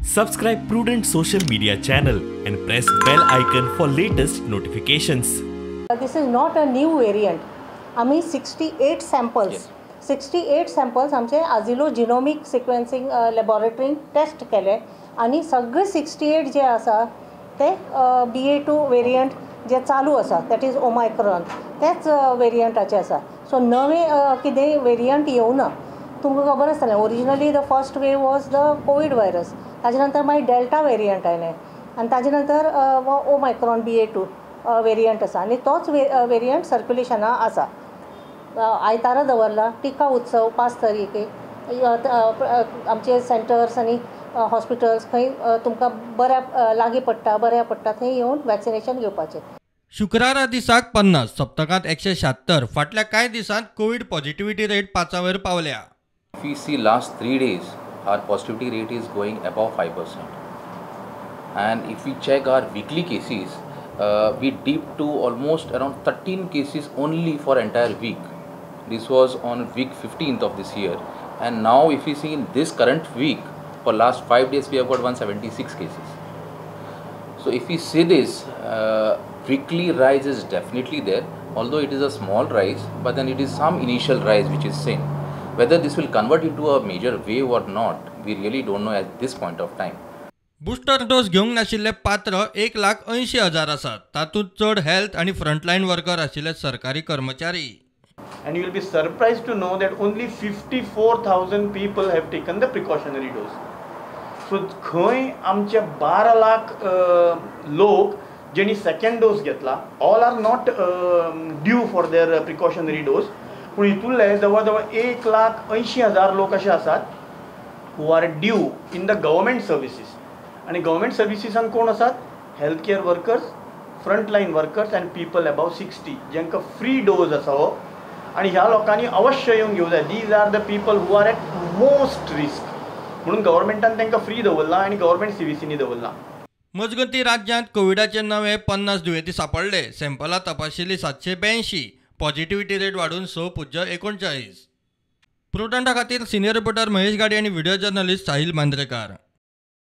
Subscribe Prudent social media channel and press bell icon for latest notifications. This is not a new variant. आमी 68 samples, 68 samples आमचे आजिलो जिनोमीक sequencing लॅबोरेटरीन taste केले आनी सगळे 68 जे आसा ते BA.2 variant जे चालू आसा, that is Omicron, तेच वेरियंटाचे आसा. सो नवे कितेंय वेरियंट येवना. तुमकां खबर आसतलें, originally the first wave was the Covid virus. ताजे नंतर मागीर डेल्टा वेरियंट आयलें आनी ताजे नंतर ओमायक्रॉन BA.2 variant आसा आनी तोच वेरियंट सर्क्युलेशना आसा. आयतारा दवरला टिका उत्सव 5 तारखेक. आमचे सेंटर्स आनी हॉस्पिटल्स खंय तुमकां बऱ्या लागीं पडटा, बऱ्या पडटा, थंय येवन वॅक्सिनेशन घेवपाचें. शुक्रारा दिसाक 50, सप्तकांत 176. फाटल्या कांय दिसांत कोवीड पॉझिटिव्हिटी रेट पांचावयर पावल्या. If we see last 3 days, our positivity rate is going above 5%. And if we check our weekly cases, we dipped to almost around 13 cases only for entire week. This was on week 15th of this year. And now if we see in this current week, for last 5 days we have got 176 cases. So if we see this, weekly rise is definitely there, although it is a small rise, but then it is some initial rise which is seen. Whether this will convert into a major wave or not, we really don't know at this point of time. Booster dose घेवंक नाशिल्ले पात्र 1,80,000 आसात. तातूंत चड health आनी frontline worker आशिल्ले सरकारी कर्मचारी. And you will be surprised to know that only 54,000 people have taken the precautionary dose. So खंय आमचे 12 लाख लोक जेणी सेकंड डोस घेतला, all are not due for their precautionary dose, पूण हितूंतले जवळ जवळ 1,80,000 लोक अशे आसात who are due in the government services. आनी गव्हर्मेंट सर्विसीसान कोण आसात? Health care workers, frontline workers and people above 60, जांकां फ्री डोज आसा हो. आनी ह्या लोकांनी अवश्य येवन घेवंक जाय. These are the people who are at most risk, म्हणून गव्हर्मेंटान तांकां फ्री दवरलां आनी गव्हर्मेंट सर्विसींनी दवरलां. मजगतीं, राज्यांत कोविडाचे नवे 50 दुयेंती सांपडले. सॅम्पलां तपाशिल्ली 782. पॉझिटिव्हिटी रेट वाडून 6.39. प्रुडंटा खातीर सिनियर रिपोर्टर महेश गाडी आनी व्हिडिओ जर्नलिस्ट साहिल मांद्रेकार.